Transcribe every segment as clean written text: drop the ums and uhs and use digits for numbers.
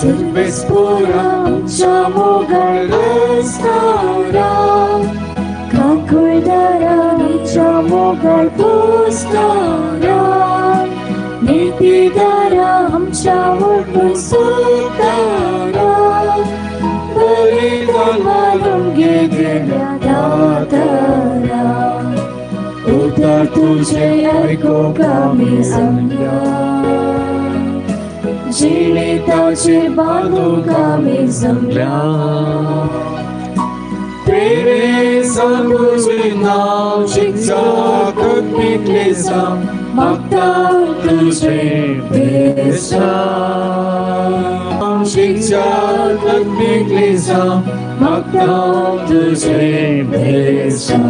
सर्वेस्पोरा आमच्या मोगाळ रस्तारा, काकुळदारा आमच्या मोगाळ पोस्तारा, नीतीदारा आमच्या वटून सुतारा, बलिदान मारून घेतल्या दातारा, उतर तुझे आयकूंक आमी जमल्या, जिणेताचे बांदूंक आमी जमल्या. तेरेसा तुझे नांव शिक्षा कत्मिकलेसा मागता तुझे बेसा, शिक्षा कत्मिकलेसा मागता तुझे बेसा.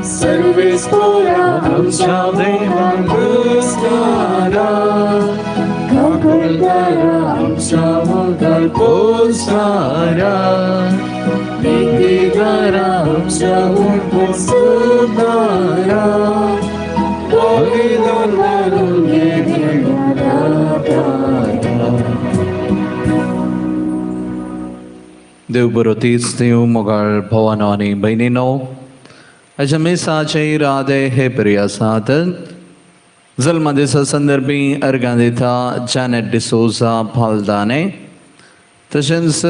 सर्वेस्पोरा आमच्या देवान रस्तारा, काकुळदारा आमच्या मोगाळ पोस्तारा, नीतीदारा आमच्या वटून सुतारा, बलिदान मारून घेतल्या दातारा. देव बरो तीच देव मोगाळ भवानो आनी भयणीनो, आयच्या मिसाचे इरादे हे प्रिय आसात. जल्मा दिसा संदर्भी अर्गां दिता जॅनेट डिसोजा फालदाने, तशेंच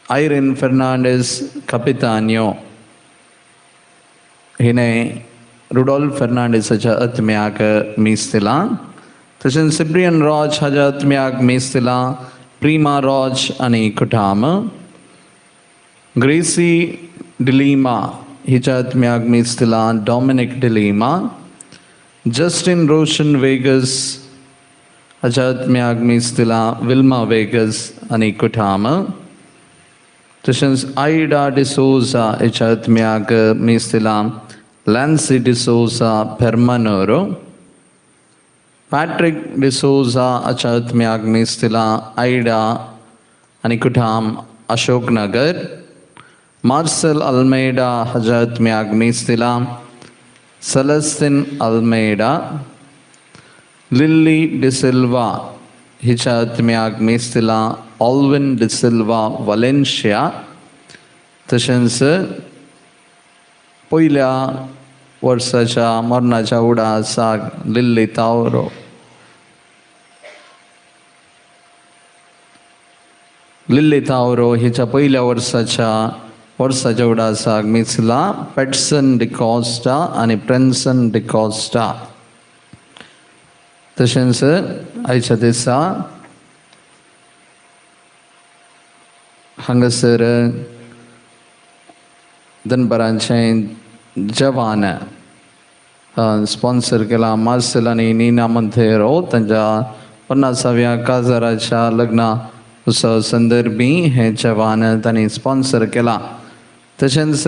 आयरीन फेर्नांडीस कपितान्यो हिणें रुडोल्फ फेर्नांडीसाच्या आत्म्याक मीस दिलां, तशेंच सिब्रियन रॉज हाज्या आत्म्याक मीस दिलां, प्रिमा रॉज आनी कुठाम, ग्रेसी डिलीमा हिच्या आत्म्याक मीस दिलां, डॉमिनीक डिलीमा, जस्टीन रोशन वेगस हाच्या आत्म्याक मीस दिलां, विल्मा वेगस आनी कुठाम, तशेंच आयडा डिसोजा हिच्या आत्म्याक मीस दिलां, लॅन्सी डिसोजा फेर्मानोरो, पॅट्रिक डिसोजा हाच्या आत्म्याक मीस दिलां, आयडा आनी कुठाम अशोक नगर, मार्सेल अल्मेडा हाच्या आत्म्याक मीस दिलां, सेलेस्तीन अल्मेडा, लिल्ली डिसिल्वा हिच्या आत्म्याक मीस दिलां, ऑल्विन डिसिल्वा वलेन्शिया, तशेंच पयल्या वर्साच्या मरणाच्या उडासाक लिल्ली तावरो, लिल्ली तावरो हिच्या पयल्या वर्साच्या उडासाक मिसला पेटसन डिकॉस्टा आनी प्रेन्सन डिकॉस्टा. तशेंच आयच्या दिसा हांगासर दनपरांचें जेवण स्पॉन्सर केलां मार्सेल आनी नीना मंथेरो तांच्या 50व्या काजाराच्या लग्ना उत्सव संदर्भी हें जेवण तांणी स्पॉन्सर केलां. तशेंच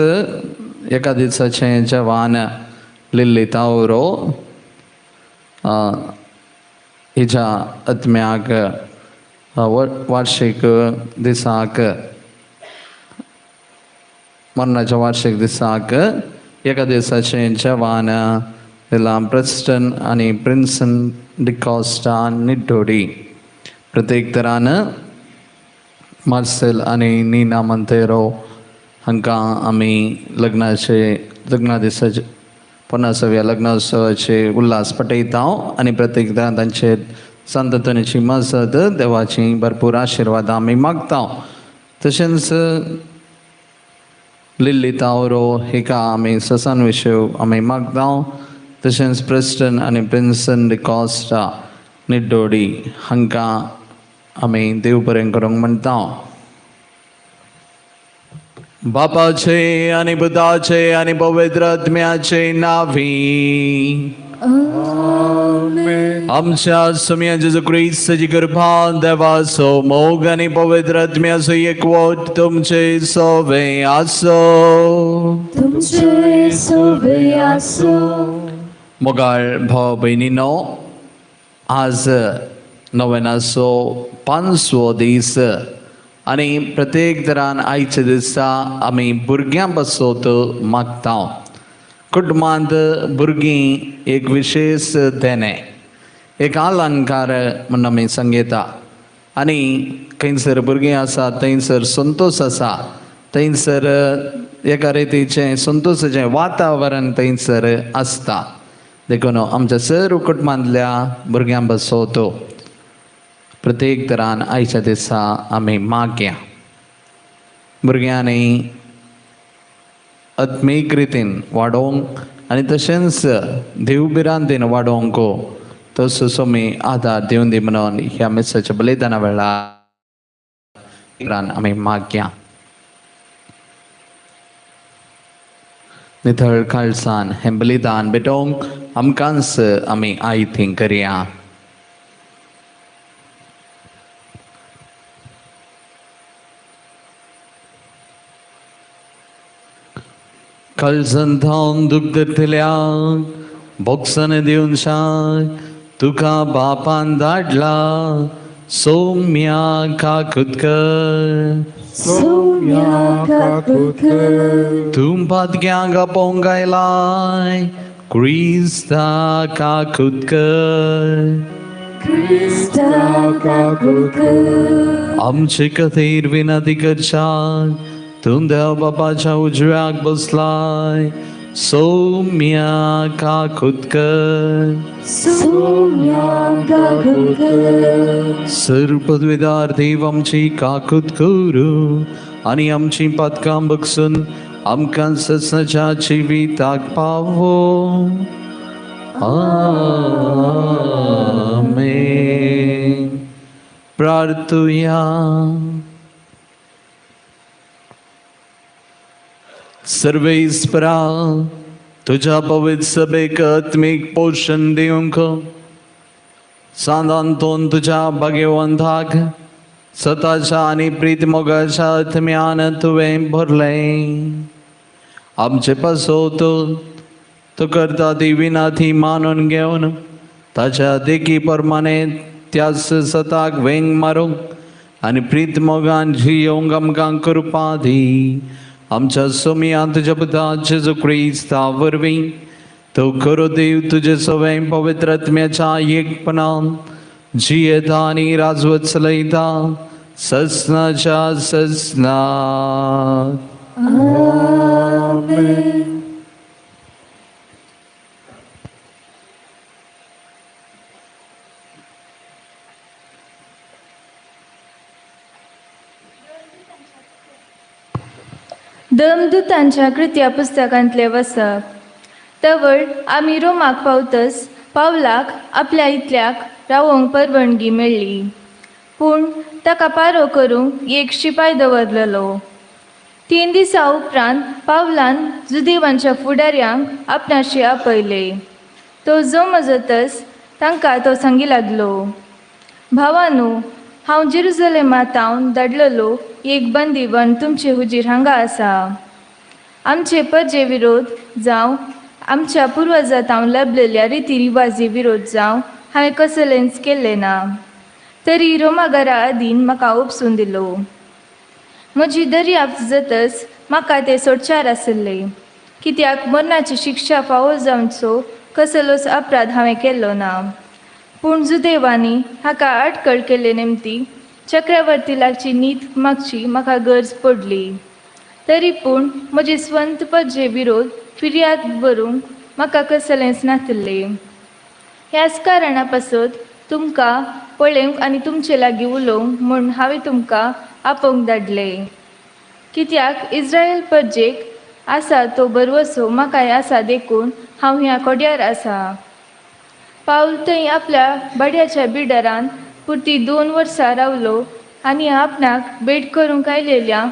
एका दिसाचें जेवण लिल्ली तावरो हिच्या आत्म्याक वार्षिक दिसाक मरणाच्या वार्षिक दिसाक एका दिसाचें जेवण दिलां प्रेस्टन आनी प्रिन्सन डिकॉस्टा निड्डोडी. प्रत्येक तरान मार्सेल आनी नीना मंतेरो हांकां आमी लग्ना दिसाचे 50व्या लग्नोत्सवाचे उल्हास पटयता आनी प्रत्येक तरान तांचे संततनीची मजत देवाची भरपूर आशिर्वाद आमी मागता. तशेंच लिल्ली तावरो हिका आमी ससान विशय आमी मागता. तशेंच प्रेस्टन आनी प्रिन्सन डिकॉस्टा निड्डोडी हांकां आमी देव बरें करूंक म्हणटा. बापाचे आनी पुताचे आनी पवित्र आत्म्याचे नांवी आमच्या सुम्या जेजू क्रिस्ताची कृपा, देवाचो मोग आनी पवित्र आत्म्याचो एकवट तुमचे सोवे आसो. तुमचे सोवे आसो. मोगाळ भाव भयणीनो, आज नव्यानाचो 5वो दीस आनी प्रत्येक तरान आयच्या दिसा आमी भुरग्यां पासत मागता. कुटुंबांत भुरगीं एक विशेष देणें, एक अलंकार म्हूण आमी सांगता. आनी खंयसर भुरगीं आसा थंयसर संतोश आसा, थंयसर एका रितीचें संतोशाचें वातावरण थंयसर आसता. देखून आमच्या सर्व कुटुंबांतल्या भुरग्यां बसोतो प्रत्येक तरान आयच्या दिसा आमी मागया. भुरग्यांनी आत्मीक रितीन वाडोवंक आनी तशेंच देवभिरांतीन वाडोवंक तसोच आमी आदार दिवन दी म्हणून ह्या मिसाच्या बलिदाना वेळार आमी मागया. नितळ काळसान हें बलिदान भेटोवंक आमकांच आमी आयती करया. काळजान धांवन दुख धरतल्याक भोगसण दिवन शाक तुका बापान धाडला सौम्या काकुतकर. सौम्या काकुतकर. तूं पातक्यांक आपोवंक आयलाय क्रिस्ता काकुतकर. क्रिस्ता काकुतकर. आमचे खातीर विनंती करशाक तूं देव बापाच्या उजव्याक बसलाय सौम्या काकुतकर. सौम्या काकुतकर. सर्व पदवीदार देव आमची काकूत करूं आनी आमची पातकां बगसून आमकां ससनाच्या जिविताक पावो. आमेन. प्रार्थुया. सर्वेस्परा तुझ्या पवित्र सभेक आत्मीक पोशण दिवंक सांदांतून तुझ्या भाग्यवंताक सताच्या आनी प्रीतमोगाच्या आत्म्यान तुवें भरलें. आमचे पासत तूं करता ती विनाथी मानून घेवन ताच्या देखी प्रमाणे त्याच सताक वेंग मारूंक आनी प्रीतमोगान जियोवंक आमकां कृपा दी. आमच्या सोमया तुज्या पुता जेजू क्रिस्ता वरवीं तो खरो देव तुजे सवय पवित्र आत्म्याच्या एकपणान जियेता आनी राजवत चलयता ससनाच्या ससना. आमेन. दमदूतांच्या कृत्या पुस्तकांतले वसप. तवळ आमी रोमाक पावतस पावलाक आपल्या इतल्याक रावोंक परवानगी मेळ्ळी, पूण ताका पारो करूंक एक शिपाय दवरलेलो. 3 दिसां उपरांत पावलान जुदेवांच्या फुडाऱ्यांक आपणाशी आपयले. तो जमजतस तांकां तो सांगी लागलो, भावानू, हांव जेरुजलेमांत धाडलेलो एक बंदीवन तुमचे हुजीर हांगा आसा. आमचे परजे विरोध जावं आमच्या पुर्वजां लाभलेल्या रिती रिवाजी विरोध जावं हांवें कसलेंच केल्लें ना, तरी रोमाघरा आदीन म्हाका उपसून दिलो. म्हजी दर्याप्त जातच म्हाका ते सोडचार आसले, कित्याक मरणाची शिक्षा फावो जावचो कसलोच अपराध हांवें केल्लो ना. पूण जुदेवांनी हाका आटकळ केल्ले निमती चक्रवर्ती लागची नीत मागची म्हाका गरज पडली. तरी पूण म्हजे स्वंत परजे विरोध फिर्याद बरोवंक म्हाका कसलेंच नातिल्लें. ह्याच कारणा पासत तुमकां पळोवंक आनी तुमचे लागीं उलोवंक म्हूण हांवें तुमकां आपोवंक धाडलें. कित्याक इस्रायल परजेक आसा तो भरवसो म्हाकाय आसा देखून हांव ह्या कोड्यार आसा. पावल थंय आपल्या भाड्याच्या बिल्डरान पुरती 2 वर्सां रावलो आनी आपणाक भेट करूंक आयलेल्या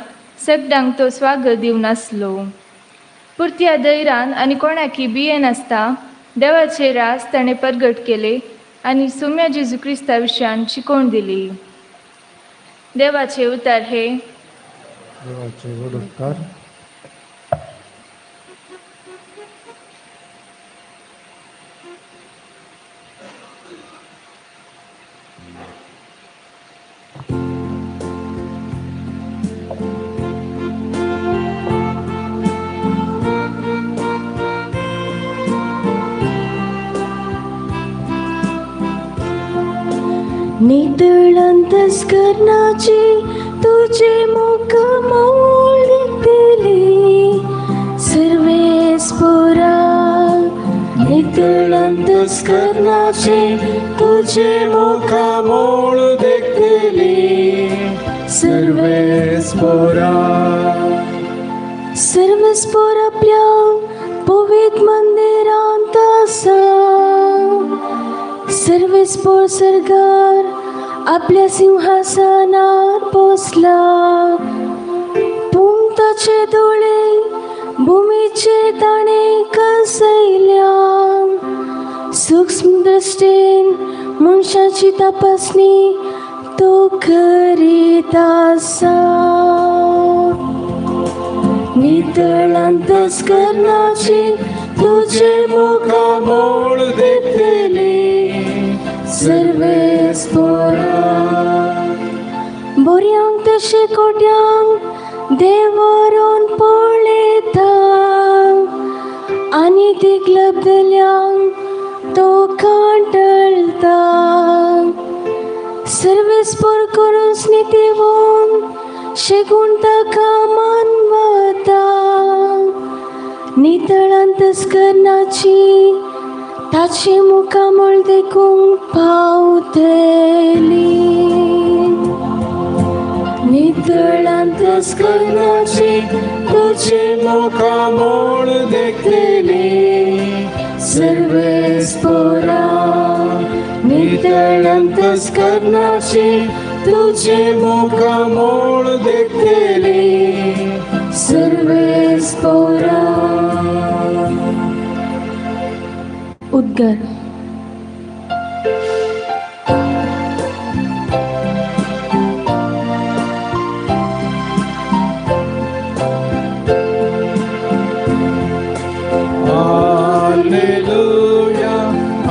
सगळ्यांक तो स्वागत दिवन आसलो. पुरत्या धैर्यान आनी कोणाकी भियेनासता देवाचे रास ताणें परगट केले आनी सोम्या जेजू क्रिस्ता विशयान शिकोवण दिली. देवाचे उतार हे. देवाचे व्हड उपकार. नितळ अंतस्करणाची तुझे मुखामळ देखतली सर्वेस्पोरा. नितळ अंतस्करणाची तुझे मुखामळ देखतली सर्वेस्पोरा. सर्वेस्पोर आपल्या पवित्र मंदिरांत आसा. सर्वेस्पोर सरकार आपल्या सिंहासनार बसला. पूण ताचे दोळे भुमीचेर ताणें कसयल्या. सूक्ष्म दृश्टीन मनशाची तपासणी तो करीत आसा. नितळ अंतस्करणाची तुझे मुखामळ देखतली सर्वेस्पोरा. बोरयांक तशें कोट्यांक देव व्हरोन पळयता आनी तीक लब्धल्यांक तो कांटळटा. सर्वेस्पोर करून स्नितीवोन शेगूण ताका मानवता. नितळ अंतस्करणाची ताचे मुखामळ देखूंक पावतली. नितळ अंतस्करणाची तुझे मुखामळ देखतली सर्वेस्पोरा. नितळ अंतस्करणाची तुझे मुखामळ देखतली सर्वेस्पोरा. उद्गार. Alleluia,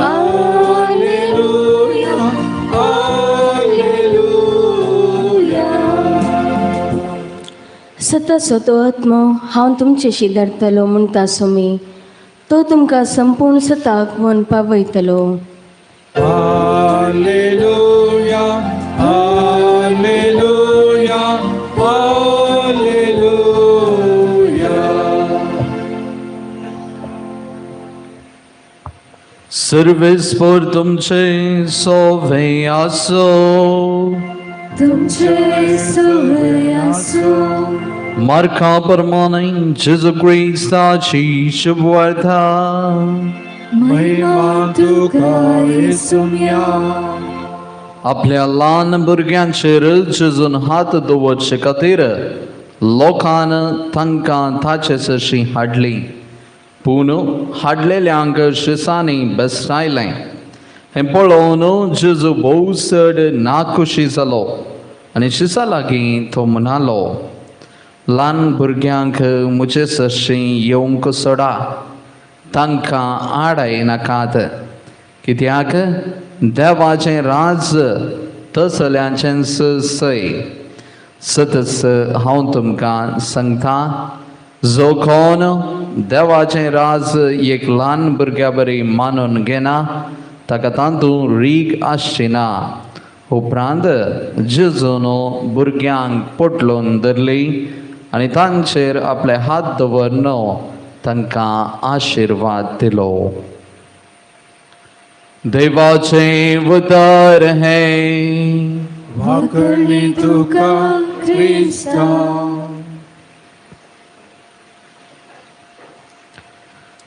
Alleluia, Alleluia. सताचो तो आत्मो हांव तुमचेशी धाडटलो म्हणटा सोमी, तो तुमकां संपूर्ण सताक व्हरून पावयतलो. Alleluia, Alleluia, Alleluia. सर्वेस्पोर तुमचे सोवे आसो. तुमचे सोवे आसो. मार्का प्रमाणे जेजू क्रिस्ताची शुभवार्ता. महिमा तुका येसुम्या. आपल्या ल्हान भुरग्यांचेर जेजून हात दवरचे खातीर लोकान तांकां ताचे सरशी हाडली, पूण हाडलेल्यांक शिसांनी बेसरायलें. हें पळोवन जेजू भोव चड नाखुशी जालो आनी शिसा लागीं तो म्हणालो, ल्हान भुरग्यांक म्हजे सरशी येवंक सोडा, तांकां आडाय नाकात, कित्याक देवाचें राज तसल्यांचेंच सय. सतच हांव तुमकां सांगता, जो कोण देवाचें राज एक ल्हान भुरग्या बरी मानून घेना ताका तातूंत रीग आसची ना. उपरांत जेजून भुरग्यांक पोटलून धरली आनी तांचेर आपले हात दवरन तांकां आशिर्वाद दिलो. देवाचें उतर हें वाकळणी तुका क्रिस्ता.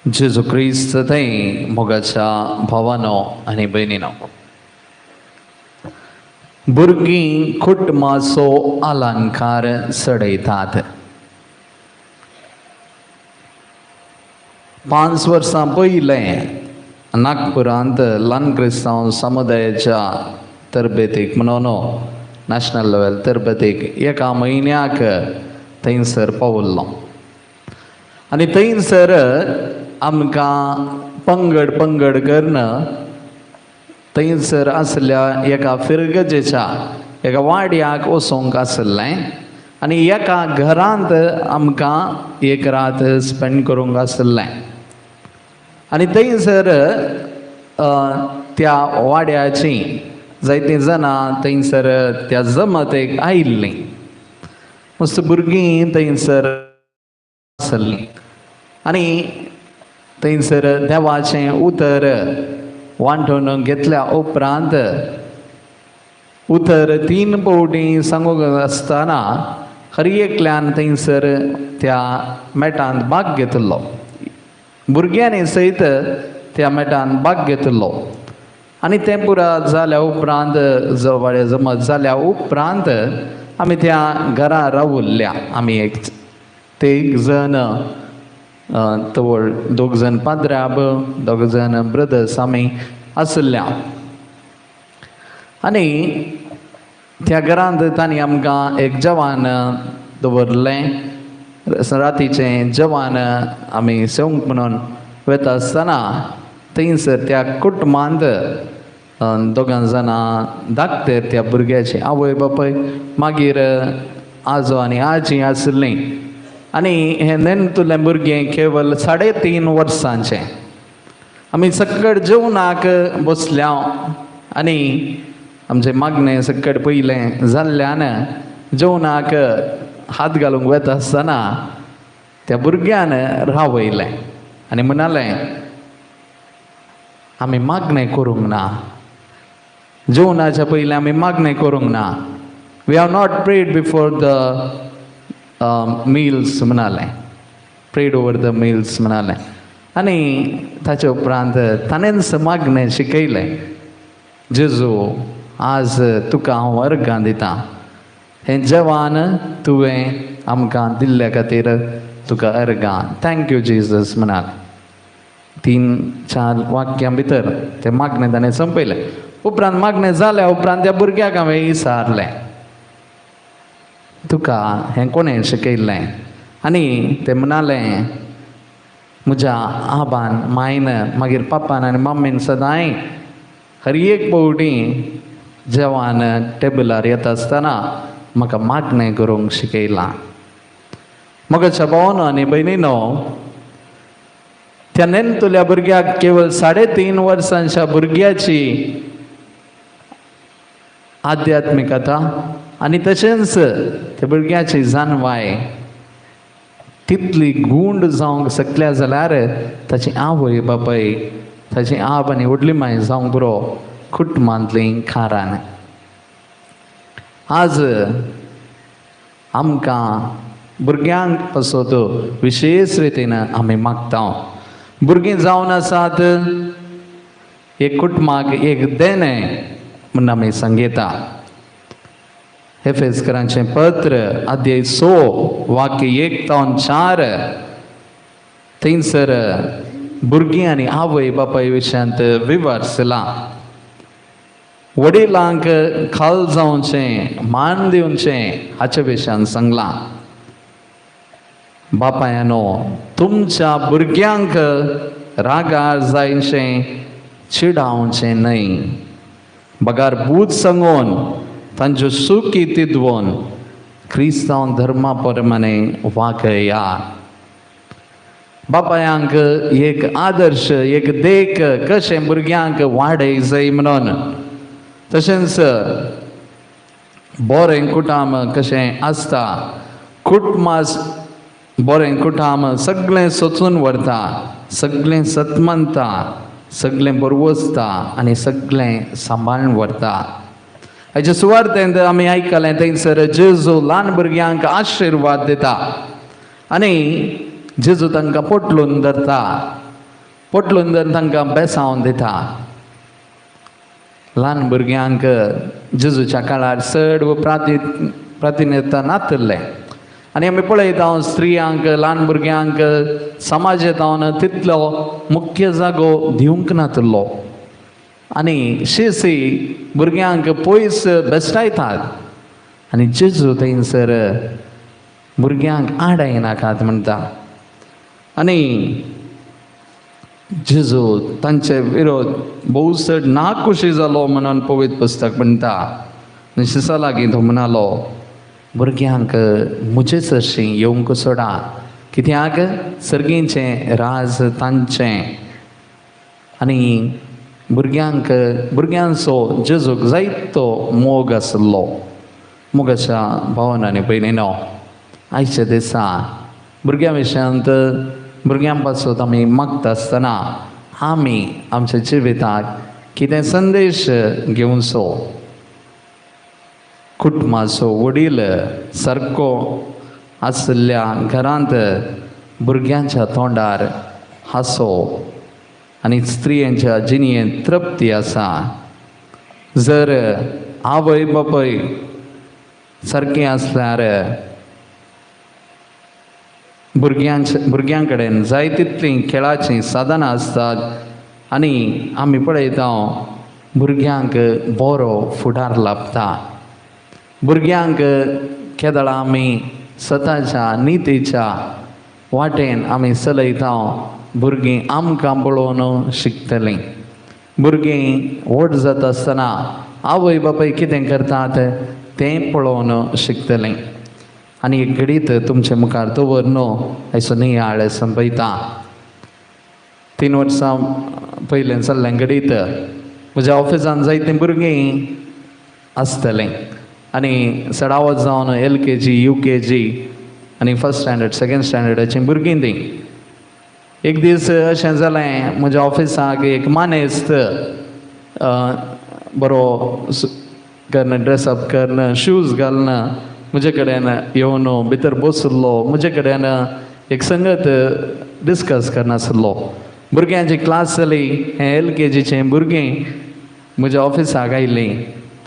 जेजू क्रिस्त थंय मोगाच्या भावानो आनी भयणीनो, भुरगीं कुटुंबाचो अलंकार चडयतात. 5 वर्सां पयलें नागपुरांत ल्हान क्रिस्तांव समुदायाच्या तरबेतीक म्हणून नॅशनल लेवल तरबेतीक एका म्हयन्याक थंयसर पावल्लो आनी थंयसर आमकां पंगड पंगड करून थंयसर आसल्या एका फिरगजेच्या एका वाड्याक वचोंक आसलें आनी एका घरांत आमकां एक रात स्पेंड करूंक आसलें. आनी थंयसर त्या वाड्याची जायतीं जाणां थंयसर त्या जमातेक आयिल्लीं. मस्त भुरगीं थंयसर आसलीं आनी थंयसर देवाचें उतर वांटून घेतल्या उपरांत उतर 3 फावटी सांगूंक आसतना हर एकल्यान थंयसर त्या मेटांत भाग घेतिल्लो. भुरग्यांनी सयत त्या मेटान भाग घेतिल्लो. आनी तें पुरा जाल्या उपरांत जवळ जमत जाल्या उपरांत आमी त्या घरा रावुल्ल्या. आमी एक तेग जण तवळ 2 जाण पाद्राब 2 जाण ब्रदर्स आमी आसल्या. आनी त्या घरांत तांणी आमकां एक जेवण दवरलें. रातीचें जेवण आमी सेवंक म्हणून वता आसतना थंयसर त्या कुटुंबांत 2 जाणां धाकटे त्या भुरग्याची आवय बापूय मागीर आजो आनी आजी आसलीं. आनी हें नेणटुलें भुरगें केवल 3.5 वर्सांचें. आमी सकट जेवणाक बसल्या आनी आमचें मागणें सकट पयलें जाल्ल्यान जेवणाक हात घालूंक वता आसतना त्या भुरग्यान रावयलें आनी म्हणालें आमी मागणें करूंक ना, जेवणाच्या पयलीं आमी मागणें करूंक ना. We have not prayed before the meals म्हणालें, प्रेड ओवर the mills म्हणालें. आनी ताचे उपरांत ताणेंच मागणें शिकयलें, जेजू आज तुका हांव अर्गां दितां, हें जेवण तुवें आमकां दिल्ल्या खातीर तुका अर्गां, thank you Jesus म्हणालें. 3-4 वाक्यां भितर तें मागणें ताणें सोंपयलें. उपरांत मागणें जाल्या उपरांत त्या भुरग्याक हांवें विचारलें तुका हें कोणें शिकयल्लें? आनी तें म्हणालें म्हज्या आबान मायन मागीर पापान आनी मम्मीन सदांय हर एक फावटी जेवण टेबलार येता आसतना म्हाका मागणें करूंक शिकयलां. म्हज्या भावानो आनी भयणीनो, त्या नेणटुल्या भुरग्याक केवळ 3.5 वर्सांच्या भुरग्याची आध्यात्मिकता आनी तशेंच त्या भुरग्याची जाणवाय तितली गूंड जावंक शकल्या जाल्यार ताची आवय बापाय ताची आब आनी व्हडली माय जावंक पुरो कुटुंबांतलीं कारान. आज आमकां भुरग्यांक पासत विशेश रितीन आमी मागता. भुरगीं जावन आसात एक कुटुंबाक एक देणें म्हूण आमी सांगता. एफेसकरांचें पत्र अध्याय 6 वाक्य 1-4 थंयसर भुरगीं आनी आवय बापाय विशयांत विवर्सलां. वडिलांक खाल जावचें मान दिवचें हाचे विशयान सांगलां. बापायानो तुमच्या भुरग्यांक रागार जायशें चिडावचें न्हय, बगार बूद सांगून तांच्यो सुकी तिदवोन क्रिस्तांव धर्मा प्रमाणे वागया. बापायांक एक आदर्श एक देख कशें भुरग्यांक वाडय जाय म्हणून, तशेंच बरें कुटाम कशें आसता, कुटुंबास बरें कुटाम सगळें सोचून व्हरता, सगळें सतमनता, सगळें बरवसता आनी सगळें सांबाळून व्हरता. हाचे सुवार्थेंत आमी आयकलें थंयसर जेजू ल्हान भुरग्यांक आशिर्वाद दिता आनी जेजू तांकां पोटलून धरता, पोटलून धरून तांकां बेसावन दिता. ल्हान भुरग्यांक जेजूच्या काळार चड प्रातिनिधता नातिल्लें आनी आमी पळयता स्त्रियांक ल्हान भुरग्यांक समाजेंत तितलो मुख्य जागो दिवंक नातिल्लो आनी शेसी भुरग्यांक पयस बेस्टायतात आनी जेजू थंयसर भुरग्यांक आडायनाकात म्हणटा. आनी जेजू तांचे विरोध भोव चड नाखुशी जालो म्हणून पवित्र पुस्तक म्हणटा. आनी शिसा लागीं तो म्हणालो भुरग्यांक म्हजे सरशीं येवंक सोडा, कित्याक सर्गीचें राज तांचें. आनी भुरग्यांक भुरग्यांचो जेजूक जायतो मोग आसलो. मोगाच्या भावनांनी भयणीनो, आयच्या दिसा भुरग्यां विशयांत भुरग्यां पासत आमी मागता आसतना आमी आमच्या जिविताक कितें संदेश घेवचो. कुटुंबाचो वडील सारको आशिल्ल्या घरांत भुरग्यांच्या तोंडार हांसो आनी स्त्रियांच्या जिणेंत तृप्ती आसा. जर आवय बापूय सारकें आसल्यार भुरग्यां कडेन जाय तितलीं खेळाचीं साधनां आसतात आनी आमी पळयता भुरग्यांक बरो फुडार लाभता. भुरग्यांक केदळा आमी सताच्या नितीच्या वाटेन आमी चलयता, भुरगीं आमकां पळोवन शिकतलीं. भुरगीं व्हड जाता आसतना आवय बापूय कितें करतात तें पळोवन शिकतलीं. आनी एक घडीत तुमचे मुखार दवर न्हू आयचो नियाळ संपयता. 3 वर्सां पयलें चल्लें घडीत म्हज्या ऑफिसान जायतीं भुरगीं आसतलीं आनी चडावत जावन LKG UKG आनी फर्स्ट स्टँडर्ड सेकेंड स्टँडर्डाचीं भुरगीं तीं. एक दीस अशें जालें, म्हज्या ऑफिसाक एक मानेस्त बरो करून ड्रेसअप करून शूज घालून म्हजे कडेन येवन भितर बशिल्लो. म्हजे कडेन एक संगत डिस्कस करनासलो. भुरग्यांची क्लास जाली, हें LKGचें भुरगीं म्हज्या ऑफिसाक आयलीं.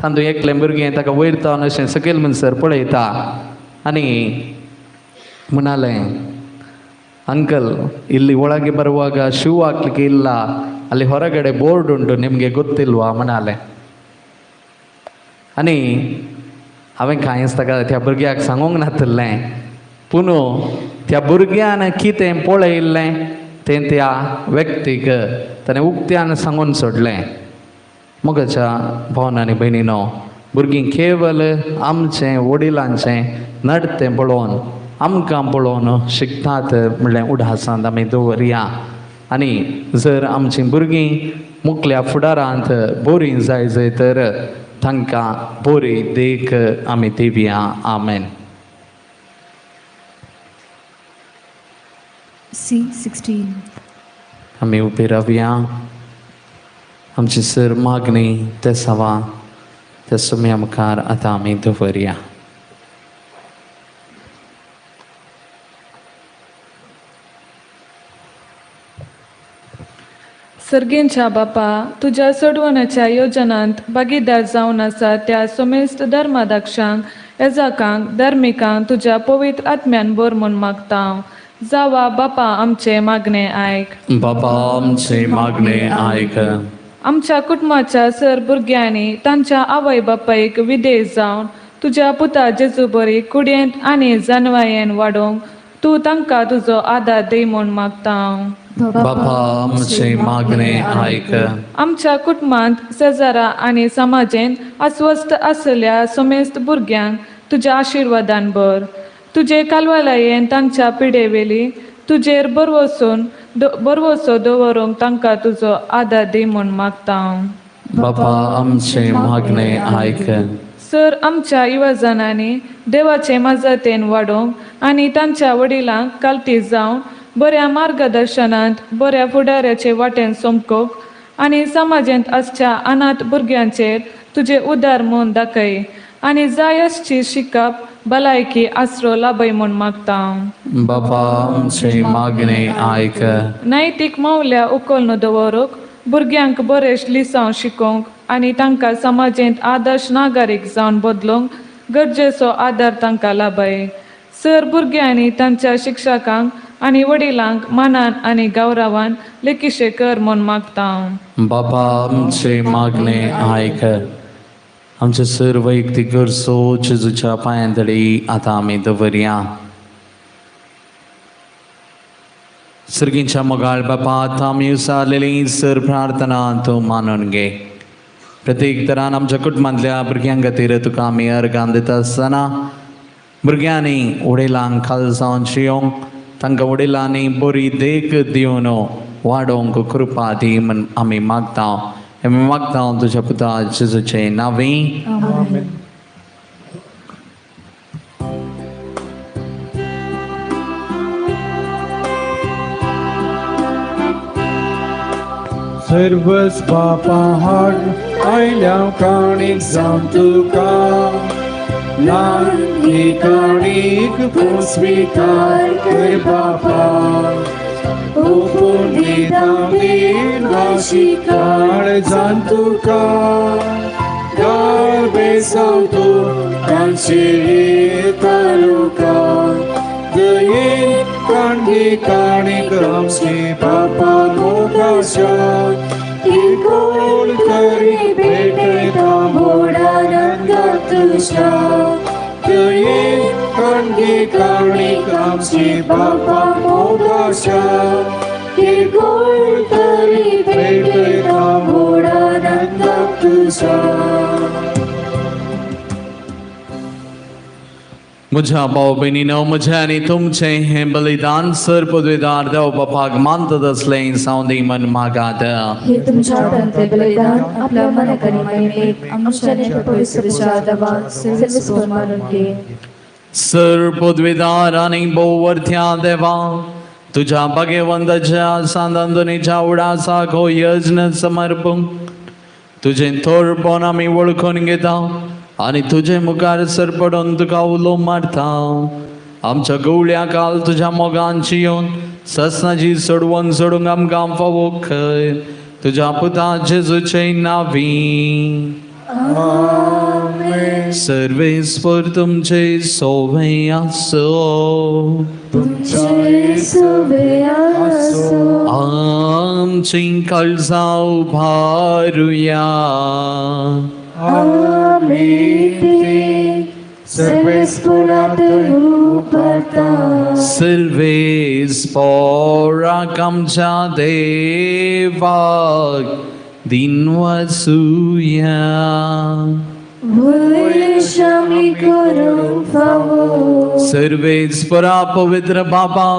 तातूंत एकलें भुरगें ताका वयर तावन अशें सकयल म्हणसर पळयता आनी म्हणालें, ಅಂಕಲ್ ಇಲ್ಲಿ ಒಳಗೆ ಬರುವಾಗ ಶೂ ಹಾಕ್ಲಿಕ್ಕೆ ಇಲ್ಲ, ಅಲ್ಲಿ ಹೊರಗಡೆ ಬೋರ್ಡ್ ಉಂಟು, ನಿಮಗೆ ಗೊತ್ತಿಲ್ವಾ म्हणाले. आनी हांवें कांयच ताका त्या भुरग्याक सांगूंक नातिल्लें, पूण त्या भुरग्यान कितें पळयल्लें तें त्या व्यक्तीक ताणें उक्त्यान सांगून सोडलें. मोगाच्या भावना आनी भयणीनो, भुरगीं केवल आमचें वडिलांचें नडतें पळोवन आमकां पळोवन शिकतात म्हणलें उडासांत आमी दवरया. आनी जर आमचीं भुरगीं मुखल्या फुडारांत बरीं जाय जाय तर तांकां बरी देख आमी दिवया. आमेन. C16. आमी उबी रावया. आमची सर मागणी ते सवा त्या सुम्या मुखार आतां आमी दवरया. सर्गेंच्या बापा, तुज्या सोडवण्याच्या योजनांत भागीदार जावन आसा त्या समेस्त धर्मादाक्षांक, येजाकांक, धार्मिकांक तुज्या पवित्र आत्म्यान भर म्हूण मागता. जावा बापा आमचें मागणें आयक. बापा आमचें मागणें आयक. आमच्या कुटुंबाच्या सर भुरग्यांनी तांच्या आवय बापायक विदेश जावन तुज्या पुता जेजू बरी कुडयेंत आनी जानवायेन वाडोवंक तूं तांकां तुजो आदार दी म्हूण मागता. बापा आमचें मागणें आयक. आमच्या कुटुंबांत शेजारा आनी समाजेंत अस्वस्थ आसल्या समेस्त भुरग्यांक तुज्या आशिर्वादान भर. तुजे कालवालायेन तांच्या पिडेवेली तुजेर बरवसून बरवसो दवरूंक तांकां तुजो आदार दी म्हूण मागता. बापा आमचें मागणें आयक. सर आमच्या युवजनांनी देवाचे मजतेन वाडोवंक आनी तांच्या वडिलांक कालती जावन बऱ्या मार्गदर्शनांत बऱ्या फुडाऱ्याचे वाटेन सोमकोवंक आनी समाजेंत आसच्या अनाथ भुरग्यांचेर तुजें उदार म्हूण दाखय आनी जाय आसची शिकप भलायकी आसरो लाभय म्हूण मागता. बापा आमचें मागणें आयक. नैतीक मौल्यां उखलून दवरूंक भुरग्यांक बरें लिसांव शिकोवंक आनी तांकां समाजेंत आदर्श नागरीक जावन बदलूंक गरजेचो आदार तांकां लाभय. सर भुरग्यांनी तांच्या शिक्षकांक आनी वडिलांक मानान आनी गौरवान लेखिशे कर म्हूण मागता. बापा आमचें मागणें आयक. आमचे सर वैयक्तीक गरजो जेजूच्या पांयां तडी आतां आमी दवरया. सर्गींच्या मोगाळ बापा, आतां आमी उसारलेली सर प्रार्थना तूं मानून घे. प्रत्येक तरान आमच्या कुटुंबांतल्या भुरग्यां खातीर तुका आमी अर्गां दिता आसतना भुरग्यांनी वडिलांक खाल जावन शियोंक तांकां वडिलांनी बरी देख दिवन वाडोवंक कृपा दी म्हूण आमी मागता. आमी मागता तुज्या पुता जेजूचे नांवी. सर्वस पापा हाड आयल्या काणीक जावन तुका ल्हान ही काणीक तूं स्विकार कर बापा ओपून दिता दिनवाशी काळ जावन तुका गार बेसांव तूं कांशी तालुका दयेन काणगी काणीक आमची पापा मोगाच्या किरकोळ करी भेटयता मोडानंदाक तुज्या दयेन काणगी काणीक आमची पापा मोगाच्या किरकोळ करी भेटयता मोडानंदाक तुज्या. म्हज्या भाव भयणीनो, म्हजें आनी तुमचें हें बलिदान सर पदवेदार देव बापाक मानतात आसलें सावंदी मन मागात. हे तुमच्या हातांतलें बलिदान आपल्या मनाक आनी महिमेक आमच्या आनी पवित्र देवाक सर्वेस्पर मानून घे. सर पदवेदार आनी भोववर्थ्या देवा, तुज्या भाग्यवंताच्या सांतांतोनीच्या उडासाक हो यज्ञ समर्पूंक तुजें थोरपण आमी वळखून घेता आनी तुजे मुखार सरपडून तुका उलो मारता. आमच्या गवळ्या काल तुज्या मोगान येवन ससनाची सोडवण सोडूंक आमकां फावो खंय तुज्या पुता जेजूचे नांवी. सर्वेस्पर तुमचे सोवे आसो. तुमचे सोवे आसो. आमची काळजां उबारुया. आमी ती सर्वेस्परात उबारता. सर्वेस्पराक आमच्या देवाक दिनवासुया. वयश आमी करूंक फावो. सर्वेस्परा पवित्र बाबा,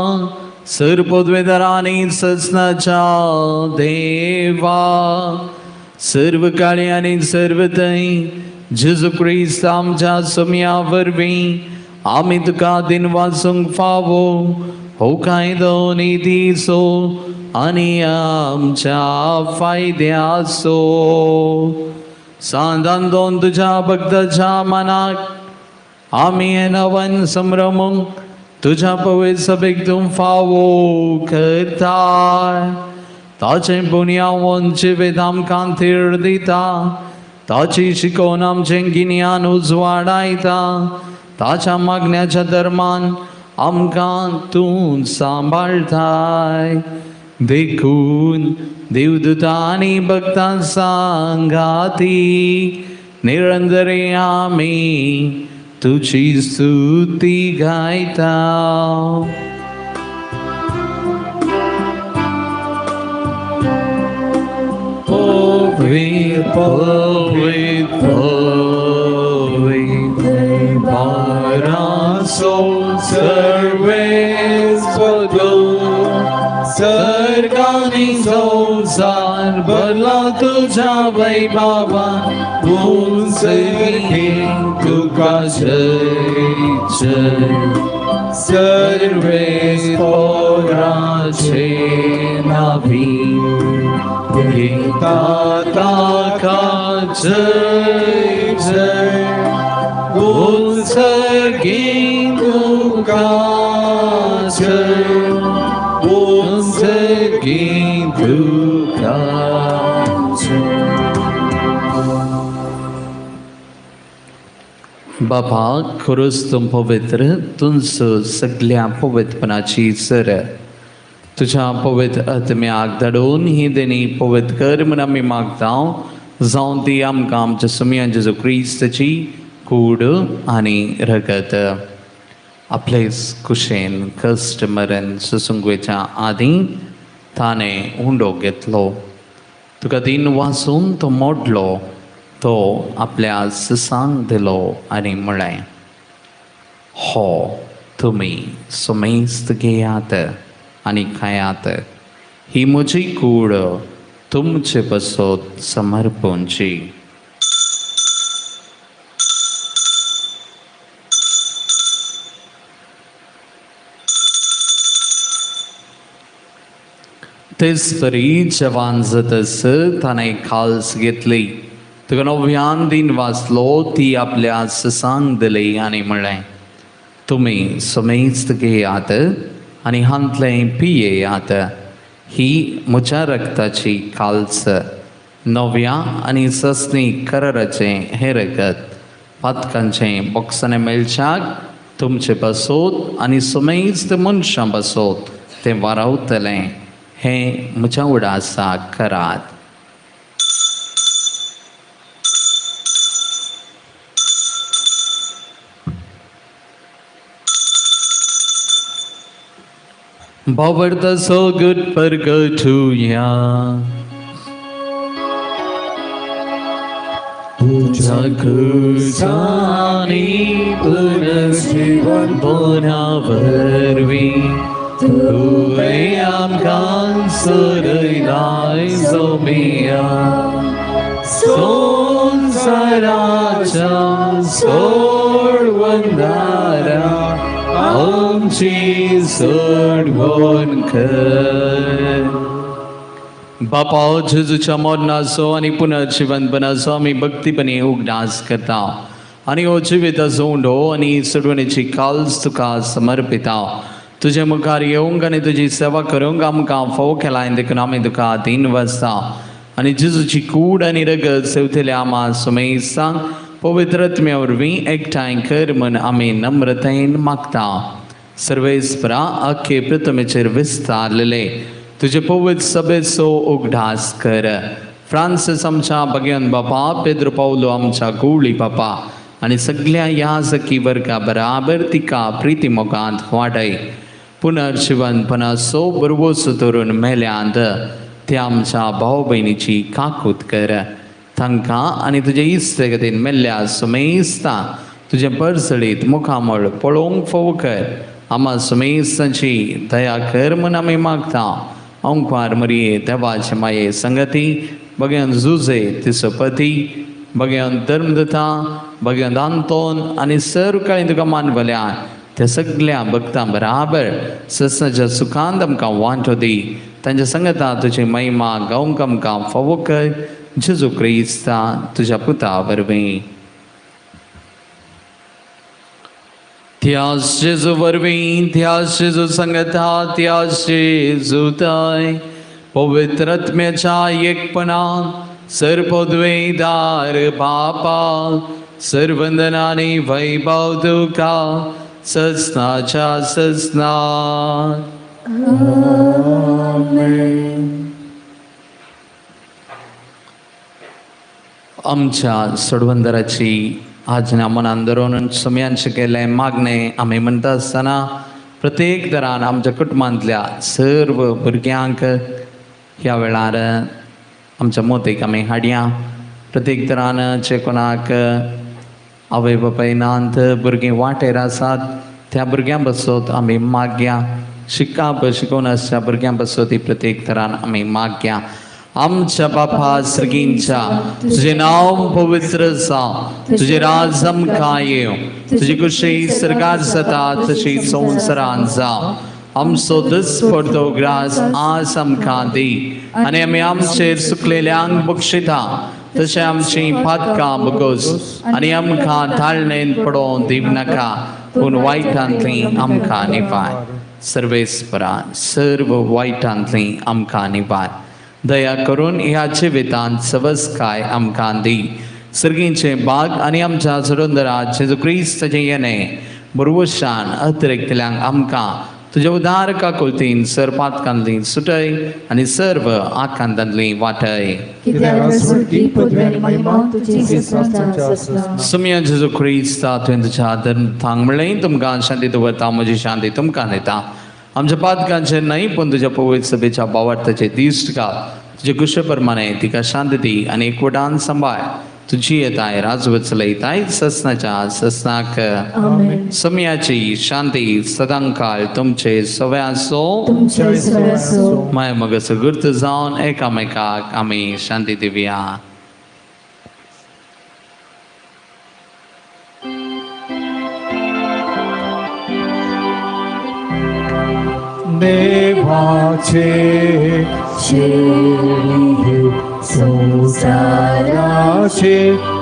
सर पदवेदारांनी सजनाच्या देवा, सर्व काळी आनी सर्व थंय जेजू क्रिस्त आमच्या सोम्या वरवीं आमी तुका दिनवासूंक फावो हो कायदो नितीचो आनी आमच्या फायद्याचो. सांतान दोन तुज्या भक्ताच्या मनाक आमी हें नवन संभ्रमूंक तुज्या पवित्र सभेक तूं फावो करताय. ताचें पुण्यावन जिवीत आमकां थीर दिता, ताची शिकोवन आमचें गिन्यान उजवाडायता, ताच्या मागण्याच्या धर्मान आमकां तूं सांबाळटाय. देखून देवदूतां आनी भक्तां सांगाती निरंतरे आमी तुजी स्तुती गायता. पवित्र पवित्र पवित्र बारासो सर्वेस्पर सर्गानी संसार भरला तुझ्या वैभवान उंचगी तुका जय जय. सर्वेस्पराचे नावी घेता ताका जय जय. उंचगी तुका जय, उंचगी तुका जय. बाबा खरोच तूं पवित्र, तुंचो सगल्या पवित्रपणाची सर तुज्या पवित्र आत्म्याक धाडून ही देणी पवित्र कर म्हूण आमी मागता. जावं ती आमकां आमच्या सुमया जेजू क्रिस्ताची कूड आनी रगत. आपलेच कुशेन कश्ट मरण सोसूंक वयच्या आदीं ताणें उंडो घेतलो, तुका दिन वाचून तो मोडलो, तो आपल्या ससांक दिलो आनी म्हळें, हो तुमी सुमेस्त घेयात आनी खायात, ही म्हजी कूड तुमचे पसत समर्पणची. तेच परी जवान जातस ताणें खाल्स घेतली, तुका नव्यान दिन वाचलो, ती आपल्या ससांक दिली आनी म्हणलें, तुमी समेस्त घेयात आनी हांतलें पियेयात, ही म्हज्या रक्ताची काल्स, नव्या आनी ससनी कराराचें हें रगत, पातकांचें बोक्साणें मेळच्याक तुमचे पासत आनी समेस्त मनशां पासत तें वारावतलें, हें म्हज्या उडासाक करात. बाबर्ता सोगट परगटुया तुझ्या कृसानी पुनर्जीवन वरवीं तुवें आमकां सोडयलाय सोमिया, संवसाराच्या सोडवणारा आमची सोडवण कर. बापा, जेजूच्या मरणाचो आनी पुनर्जिवंतपणाचो आमी भक्तीपणी उगडास करता आनी हो जिविताचो उंडो आनी सोडवणेची काल्स तुका समर्पिता. तुजे मुखार येवंक आनी तुजी सेवा करूंक आमकां फावो केलाय देखून आमी तुका दीन वसता आनी जेजूची कूड आनी रगत सेवतल्या आमा सुमेस्तांक पवित्र आत्म्या वरवीं एकठांय कर म्हूण आमी नम्रतायेन मागता. सर्वेस्परा, आख्खे प्रतिमेचेर विस्तारलेले तुजे पवित्र सभेचो उगडास कर. फ्रांसीस आमच्या भगवान बापा, पेद्रो पावलो आमच्या गवळी बापा आनी सगळ्या याजकी वर्गा बराबर तिका प्रिती मोगांत वाडय. पुनर्जिवनपणाचो बरवोसो धरून मेल्यांत त्या आमच्या भाव भयणीची काकूत कर. तांकां आनी तुजे इश्ट मेल्ल्या सुमेस्ता तुजें परजळीत मुखामळ पळोवंक फावो कर. आमा सुमेस्तांची दया कर म्हूण आमी मागता. अंकवार मरिये देवाचे माये संगती, भगवान जुजे तिचो पती, भगवान धर्मदता, भगवान आंतोन आनी सर्व काळी तुका मानवल्या त्या सगळ्या भक्तां बराबर ससनाच्या सुखांत आमकां वांटो दी. तांच्या संगता तुजी महिमा गावंक आमकां फावो कर. जेजू क्रिस्ता तुज्या पुता वरवीं. त्यास जेजू वरवीं, त्यास जेजू संगता, त्यास जेजू ताय पवित्र आत्म्याच्या एकपणान सर्वोद्वेदार बापा, सर्वंदनानी वैभव तुका ससनाच्या ससना. आमच्या सोडवंदराची आज्ञा मनान धरून सम्यांश केलें मागणें आमी म्हणटा आसतना प्रत्येक दरान आमच्या कुटुंबांतल्या सर्व भुरग्यांक ह्या वेळार आमच्या मोतीक आमी हाडया. प्रत्येक दरान जे कोणाक आवय बापाय नात, भुरगीं वाटेर आसात त्या भुरग्यां बसत आमी मागया. शिकप शिकोवन आसच्या भुरग्यां बसत ही प्रत्येक तरान आमी मागया. आमच्या बापा सर्गींच्या, तुजें नांव पवित्र जावं, तुजें राज आमकां येवं, तुजी खुशी सर्गार जाता तशी संवसारांत जावं. आमचो दिसपडतो ग्रास आज आमकां दी आनी आमी आमचेर सुकलेल्यांक बक्षिता तशें आमची पातकां बगोस आनी आमकां ताळणेन पडोवंक दिवं नाका, पूण वायटांतली आमकां निवार. सर्वेस्परा, सर्व वायटांतली आमकां निवार. दया करून ह्या जिवितांत सवसकाय आमकां दी. सर्गींचे बाग आनी आमच्या सुरंदरा जेजू क्रिस्ताचें येणें बरवशान अतिरिक्तल्यांक आमकां तुज्या उदार काकुळतीन सर पातकांतली सुटय आनी सर्व आकांतांतली वाटय. सुमया जेजू क्रिस्ता, तुवें तुज्या धर्म म्हणलें, तुमकां शांती दवरता, म्हजी शांती तुमकां दिता. आमच्या पातकांचेर न्हय पूण तुज्या पवित्र सभेच्या भावार्थाचे दिश्ट घाल. तुजे कुशे प्रमाणे तिका शांती दी आनी एकवटान सांबाळ. तुजी येताय राजवत चलयताय ससनाच्या ससनाक. समयाची शांती सदांकाळ तुमचे सव्यासो माय मग सगुर्त जावन एकामेकाक आमी शांती दिवया. देवाचे शेळी संसाराचे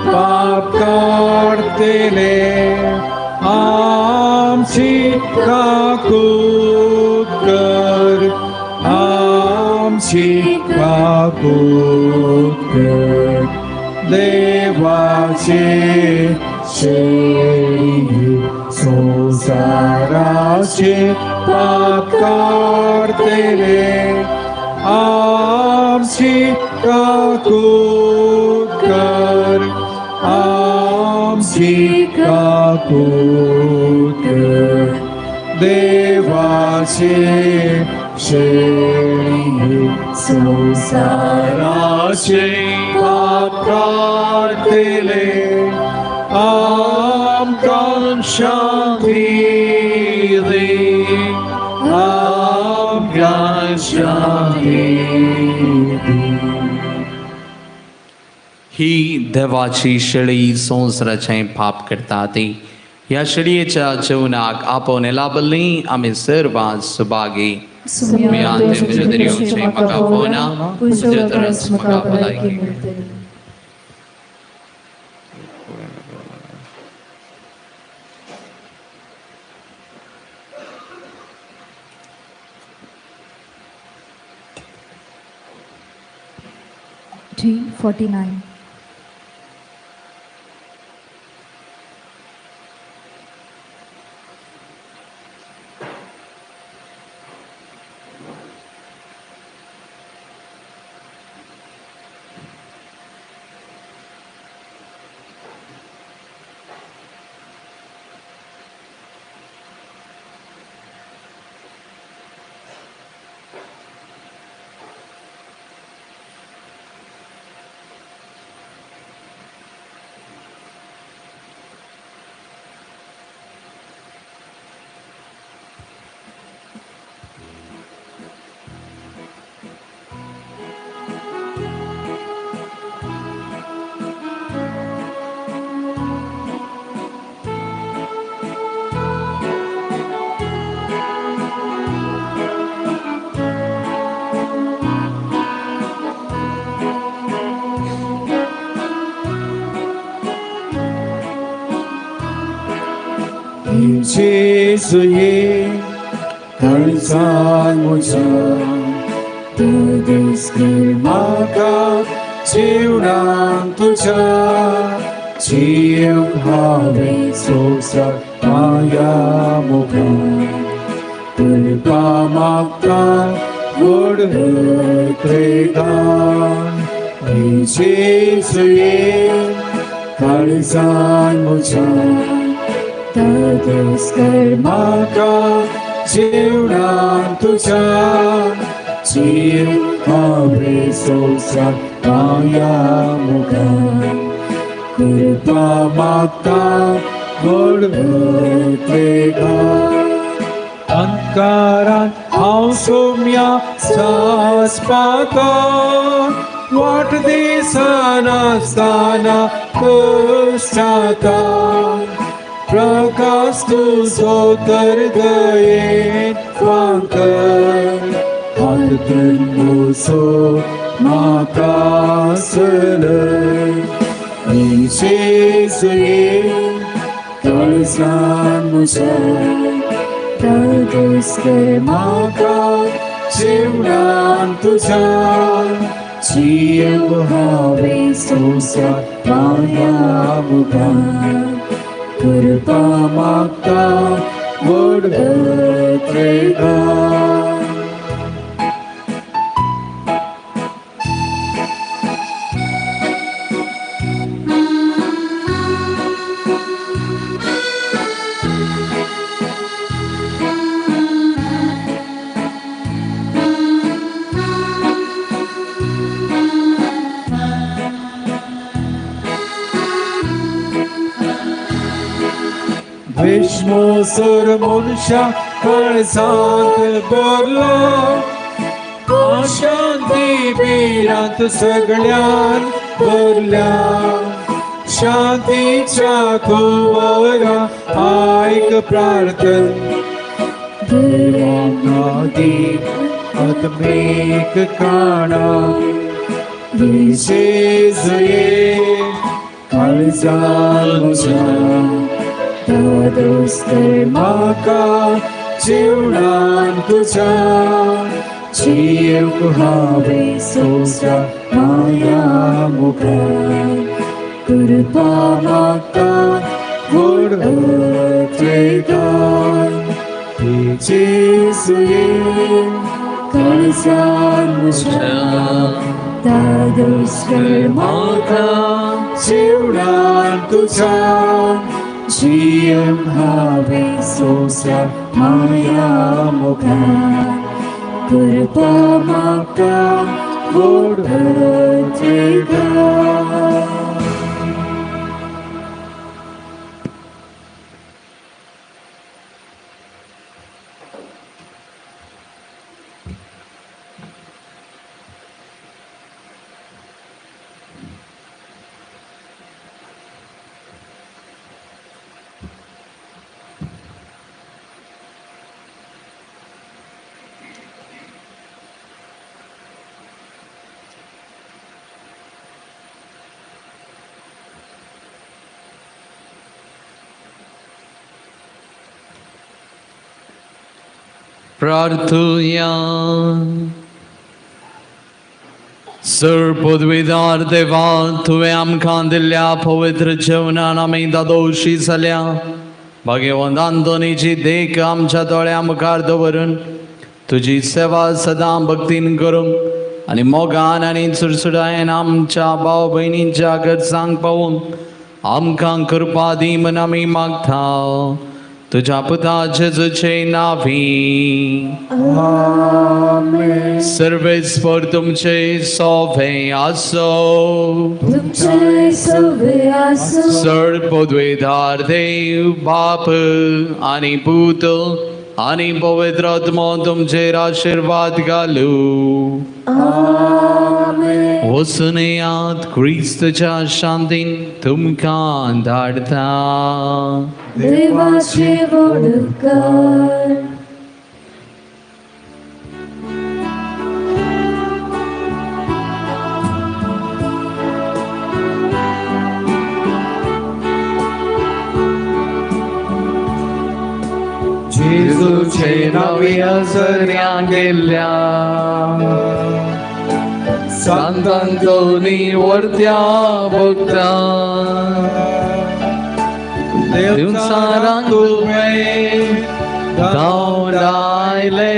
पाप काडतले आमची काकूत कर, आमची काकूत कर. देवाचे शेळी संसाराचे पाप काडतले आमची काकूत कर, आमची काकूत कर. देवाचे शेळी संसाराचे पाप काडतले आमकां शांती दी, आमकां शांती दी. ही देवाची शेळी संवसाराचें पाप करता ती ह्या शेळयेच्या जेवणाक आपोवन लाबल्ली आमी सर्वां सुभागी. म्हाका पळोवना तुजे तरच म्हाका भलायकी मेळटली. G49. Jesuye kalsan muja तुझ म्हाका जीवनान तुझ्या जीव हांवें सोंसा माया मुखार कृपा मागता व्हड त्रेदान. जेसुये काळजान म्हज्या तुझ म्हाका जीवनान तुझ्या जीव हांवें सोंसा माया मुखार कृपा मागता व्हड त्रेदान. अंधकारान हांव सोम्या सासपाता वाट दिसनासतना कश्टाता प्रकाश तुजो तर दयेन फांकर हात धर म्हजो म्हाका चलय. जेसुये काळजान म्हज्या तुझ म्हाका जीवनान तुझ्या जीव हांवें सोंसा माया मुखार कृपा मागता व्हड त्रेदान. विष्णुसर मनशा काळजांत भरला शांती भिरांत सगळ्यान भरल्या शांतीच्या कुंवरा आयक प्रार्थन देवाना दी आत्मीक काणा विशेष काळजान म्हज्या दादोस तर म्हाका जिवणान तुज्या जियेवंक हांवें सोंसल्या माया मुखार कृपा मागता व्हड अत्रेगार जेजूये काळजान म्हज्या दादोस तर म्हाका जिवणान तुज्या जियेवंक हांवें सोंसल्या माया मुखार कृपा मागता व्हड अत्रेगार. प्रार्थुया. सर पदवीदार देवा, तुवें आमकां दिल्ल्या पवित्र जेवणान आमी दादोशी जाल्या. भाग्यवंत आंतोनीची देख आमच्या दोळ्या मुखार दवरून तुजी सेवा सदां भक्तीन करूंक आनी मोगान आनी चुरचुरायेन आमच्या भाव भयणींच्या गरजांक पावोवंक आमकां कृपा दी म्हूण आमी मागता. तुझ्या पुता जेजूचे नावी. सर्वेस्पर तुमचे सोवे आसो. तुमचे सवे आसो. सर पदवेदार देव बाप आनी पूत आनी पवित्र आत्मो तुमचेर आशिर्वाद घालू. आमेन. वचून येयात, क्रिस्तच्या शांतीन तुमकां धाडटा. देवाचे वडकार. जेजूचे नावे असर्या गेल्या सांतांतोनी वर्त्या भक्ता दिवसारांक तुवें धांवडायले,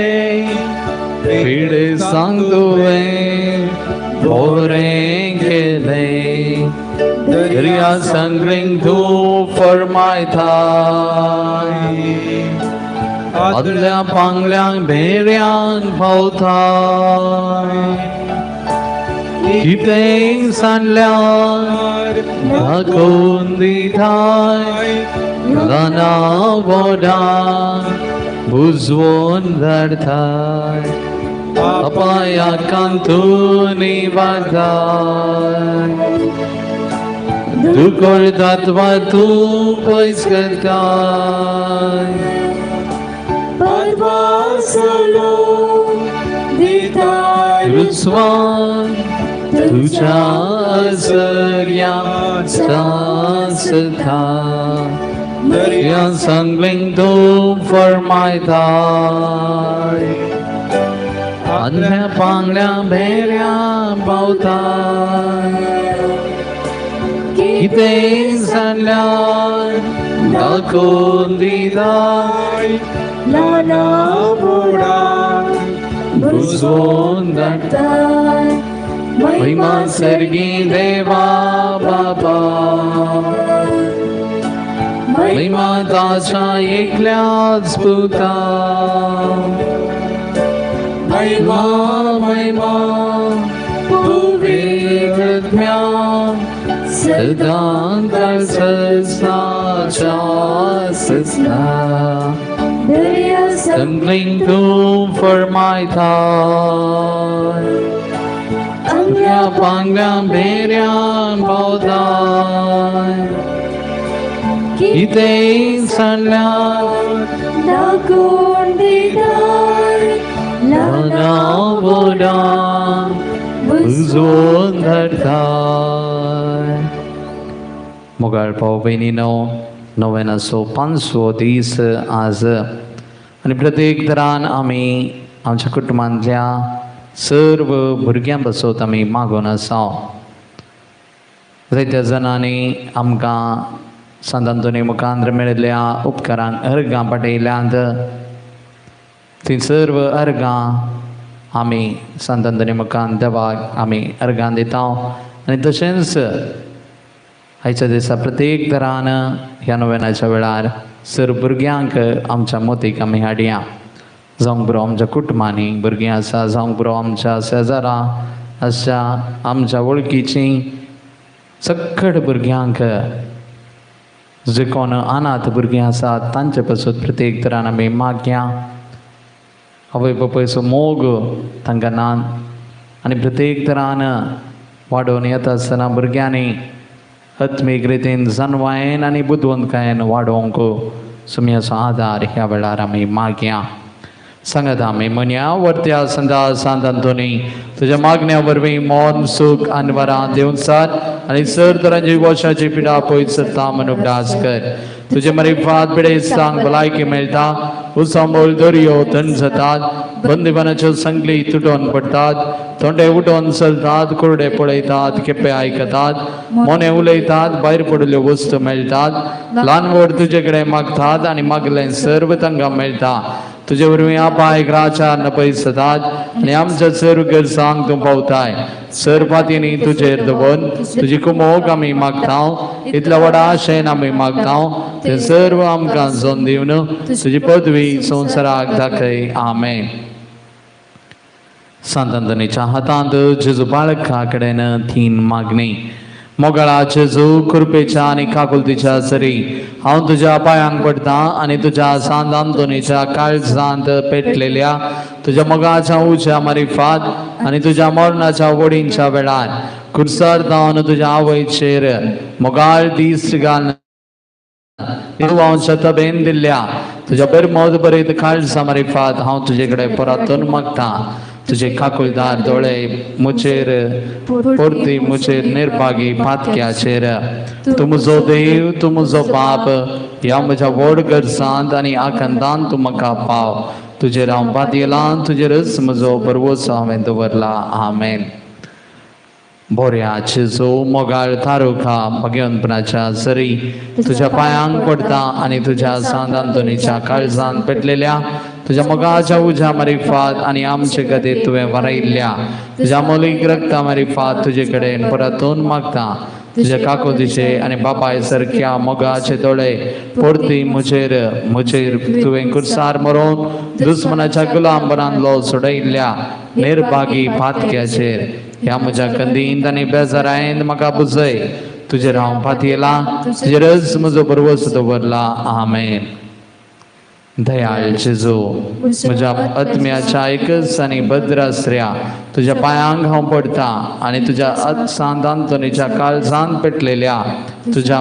पिडेसांक तुवें बोरें केलें, दर्या संगळींक तूं फरमायताय, आदल्या पांगल्यांक भेऱ्यांक पावताय, कितें सांडल्यार दाखोवन दिताय, ल्हाना व्हडांक बुजवोन धाडताय, अपायाकांत तूं निवारताय, दुकोळ तत्वां तूं पयस करताय, पदवासलो दिताय रुचवान तुझ्या आसऱ्या आसता, दर्या संगळींक तूं फरमायताय, आदल्या पांगल्या भेऱ्या पावताय, कितें सांडल्यार दाखोवन दिताय, ल्हाना व्हडांक बुजवोन धाडटाय, महिमा सर्गी देवा बाबा, महिमा ताच्या एकल्याच पुता, महिमा महिमा पवित्र आत्म्या सदां काळजाच्या सजना दर्या संगलीं तूं फरमायता आंगल्या पांगल्या भेऱ्यां पावताय कितें सांगल्यार दाखोवन दिताय ल्हाना व्हडांक बुजोवन धाडटाय. मोगाळ भाव भयणीनो, नव्यानाचो 5वो दीस आज आनी प्रत्येक तरान आमी आमच्या कुटुंबांतल्या सर्व भुरग्यां पासत आमी मागून आसा. जायत्या जाणांनी आमकां सांत आंतोनी मुखार मेळिल्ल्या उपकारांक अर्गां पाटयल्यांत. ती सर्व अर्गां आमी सांत आंतोनी मुखार देवाक आमी अर्गां दिता. आनी तशेंच आयच्या दिसा प्रत्येक तरान ह्या नव्यानाच्या वेळार सर भुरग्यांक आमच्या मोतीक आमी हाडया. जावंक पुरो आमच्या कुटुंबांनी भुरगीं आसा, जावंक पुरो आमच्या शेजारा आसा, आमच्या वळखीचीं सक्कड भुरग्यांक जे कोण अनाथ भुरगीं आसात तांचे पासून प्रत्येक तरान आमी मागया. आवय बापायचो मोग तांकां ना आनी प्रत्येक तरान वाडोवन येता आसतना भुरग्यांनी आत्मीक रितीन जानवायेन आनी बुदवंतकायेन वाडोवंक सुमयाचो आदार ह्या वेळार आमी मागया. सांगात आमी म्हणया, वर्त्या संदा सांत आंतोनी तुज्या मागण्या वरवीं मौन सूख आनी वरां दिवन सार आनी सर तरांची वशाची पिडा पयस सरता म्हूण उगडास कर. तुजे मरिफात पिडेस्तांक भलायकी मेळटा, उसांबोल दर्यो थंड जातात, बंदीपणाच्यो संगली तुटोवन पडटात, तोंडे उठोवन चलतात, कुरडे पळयतात, केपे आयकतात, मोने उलयतात, भायर पडिल्ल्यो वस्तू मेळटात, ल्हान व्हड तुजे कडेन मागतात आनी मागलें सर्व तांकां मेळटा. तुजे वरवीं आपाय राजा नपयस जातात आनी आमच्या सर्व गरजांक तूं पावताय. सर पातींनी तुजेर दवर तुजी कुमोक आमी मागता, इतल्या व्हडा आशेन आमी मागता ते सर्व आमकां जोन दिवन तुजी पदवी संवसाराक दाखय. आमेन. सांत आंतोनीच्या हातांत जेजू बाळका कडेन 3 मागणी. मोगाळा जेजू, कृपेच्या आनी काकुलतीच्या सरी हांव तुज्या पांयांक पडटा आनी तुज्या सांत आंतोनीच्या काळजांत पेटलेल्या तुज्या मोगाच्या उज्या मारिफात आनी तुज्या मरणाच्या वडींच्या वेळार कुर्सार जावन तुज्या आवयचेर मोगाळ दीस घाल हांव तबेन दिल्ल्या तुज्या बेरमोद बरीत काळजा मारिफात हांव तुजे कडेन परतून मागता. तुजे काकुलदार दोळे मुचेर परती मुचेर निर्भागी पातक्याचेर. तूं म्हजो देव, तूं म्हजो बाप, ह्या म्हज्या व्हड गरजांत आनी आकांतान तूं म्हाका पाव. तुजेर हांव पातयेलां, तुजेरच म्हजो भरवंसो हांवें दवरला. आमेन. बोऱ्या जेजू मोगाळ तारुखा भगवंतपणाच्या सरी तुज्या पांयांक पडटा आनी तुज्या सांत आंतोनीच्या काळजांत पेटलेल्या तुज्या मोगाच्या उज्या मारिफात आनी आमचे खातीर तुवें वारयल्ल्या तुज्या मोलीक रक्ता मारिफात तुजे कडेन परतून मागता. तुज्या काकोतीचे आनी बापाय सारक्या मोगाचे दोळे परती म्हजेर म्हजेर तुवें कुर्सार मरोवन दुस्मनाच्या गुलामपणांतलो सोडयल्ल्या निर्भागी पातक्याचेर ह्या म्हज्या कंदींत आनी बेजारायेंत म्हाका बुजय. तुजेर हांव पातयेलां, तुजेरच म्हजो भरवंसो दवरला. आमेन. दयाळ जेजू, म्हज्या आत्म्याच्या एकच आनी भद्रासऱ्या तुज्या पांयांक हांव पडटा आनी तुज्या सांत आंतोनीच्या काळजांत पेटलेल्या तुज्या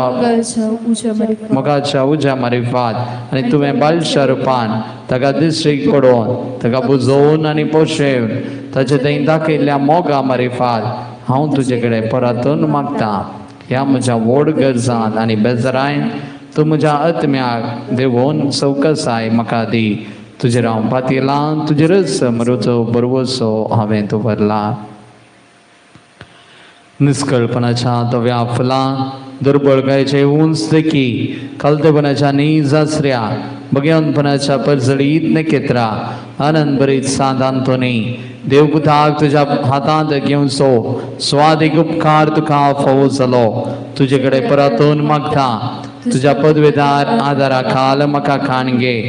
मोगाच्या उज्या मारिफात आनी तुवें बालशा रुपान ताका दिश्टीक पडोवन ताका बुजोवन आनी पोशेवन ताचे थंय दाखयल्ल्या मोगा मारिफात हांव तुजे कडेन परतून मागता. ह्या म्हज्या व्हड गरजान आनी बेजारायन तूं म्हज्या आत्म्याक देवोन चवकसाय म्हाका दी. तुजेर हांव पातयेलां, तुजेरच म्हजो भरवंसो हांवें दवरला. निस्कळपणाच्या धव्या फुलां, दुर्बळकायेचे उंच देखी, खालतेपणाच्या नीज आसऱ्या, भगवंतपणाच्या परजळीत नखेत्रां, आनंद भरीत सांत आंतोनी देवपुताक तुज्या हातांत घेवचो स्वादीक उपकार तुका फावो जालो. तुजे कडेन परतून मागता. तुज्या पदवेदार आदारा खाल म्हाका खाण घे.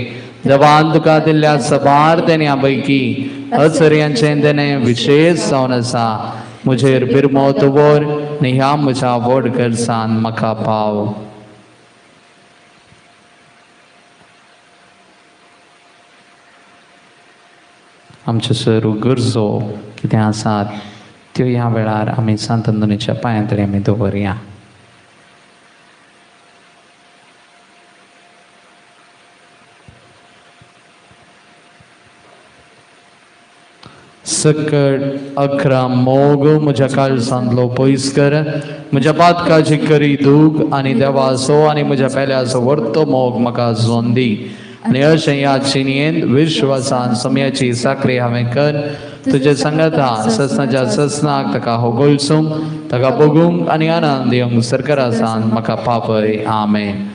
देवान तुका दिल्ल्या सबार देण्या पैकी अचर्यांचें देणें विशेश जावन आसा. म्हजेर बिरमो दवर आनी ह्या म्हज्या व्हड गरजान म्हाका पाव. आमच्यो सर्व गरजो कितें आसात त्यो ह्या वेळार आमी सांत अंतोनीच्या पांयां आमी दवरया. सकट अकरा मोग म्हज्या काळजांतलो पयस कर, म्हज्या पातकाची करी दूख आनी देवाचो आनी म्हज्या पेल्याचो वर्तो मोग म्हाका जोन दी. आनी अशें ह्या चिनयेन विश्वासान समयाची साकरी हांवें कर तुजे सांगाता ससनाच्या ससनाक ताका होगोलसूंक, ताका बगूंक आनी आनंद दिवंक सरकारासान म्हाका पापय. आमेन.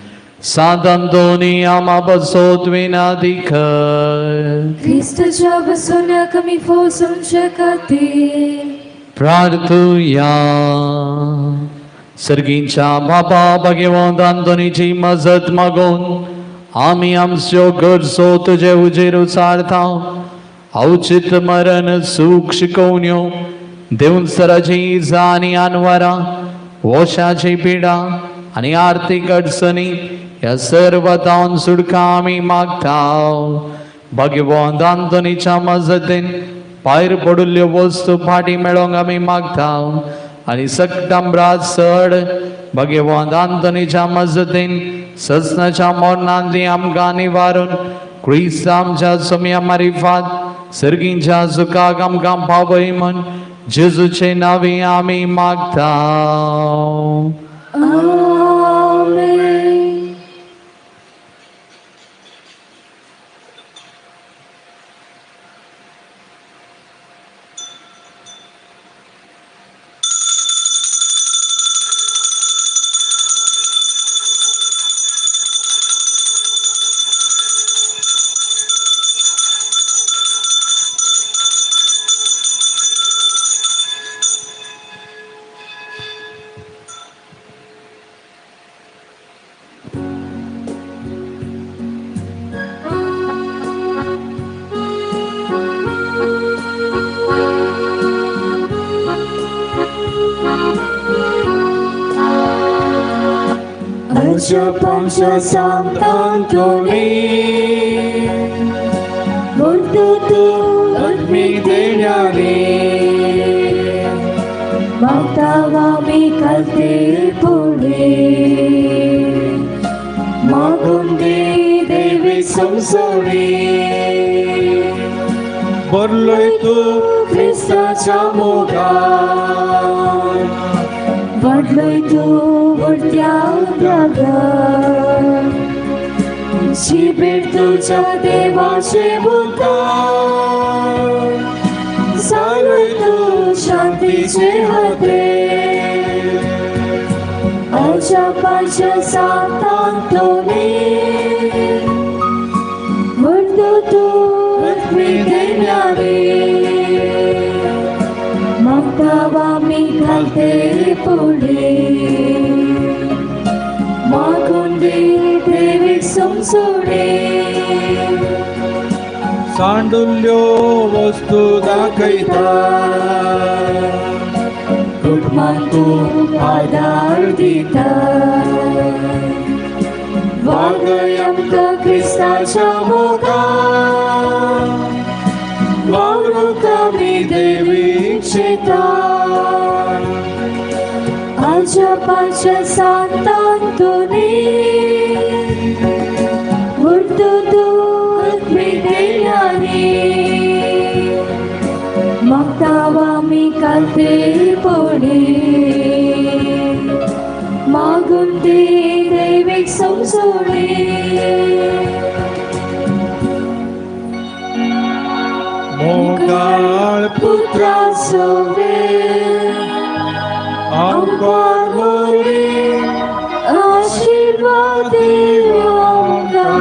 सांत अंतोनी आमा बसोत विनादी कर. क्रिस्तच्या बसोन्याक आमी फोस आमचे खातीर. प्रार्थुया. सर्गींच्या बाबा भगवंत अंतोनीची मजत मागून आमी आमच्यो गरजो तुजे उजेर उचारता. अवचित मरण सूख शिकोवण्यो देवन सराची इजा आनी आनवारां, वोशाची पिडा आनी आर्थीक अडचणी ह्या सर्व तावन सुटका आमी मागता. भगवंत अंतोनीच्या मजतीन भायर पडिल्ल्यो वस्तू फाटीं मेळोवंक आमी मागता आनी सकटांब्रात चड भगवंत अंतोनीच्या मजतीन ससनाच्या मरणांतली आमकां निवारून क्रिस्त आमच्या सोम्या मारिफात सर्गींच्या सुखाक आमकां पावय म्हण जेजूचे नांवी आमी मागता. आमेन. अजपांच्या सांत अंतोनी म्हणतो तूं आत्मी देण्याने मागता आमी घालते पुढे मागून दे देवी समजवणी बरलोय तूं क्रिस्ताच्या मोगान वाडलोय तूं व्हडत्या त्यागान शिबीर तुझ्या देवाचे मुखार जालोय तूं शांतीचे हाते. अजपाच्या सांत अंतोनी म्हणतो तूं आत्मी देण्याने मागता आमी घालते पुढे मागून दे देवीक समजवणे. सांडुल्ल्यो वस्तू दाखयता कुटुंबान तूं आदार दिता वागय आमकां क्रिस्ताच्या मोगान वावरूंक आमी देवीक चिंतान. अजपाच्या सांत अंतोनी म्हणतो तूं आत्मी देण्याने मागता आमी घालते पुढे मागून दे देवीक समजवणे. मोगाळ पुत्रा सोवे आमकां मोरी आशीर्वाद दिवो आमकां.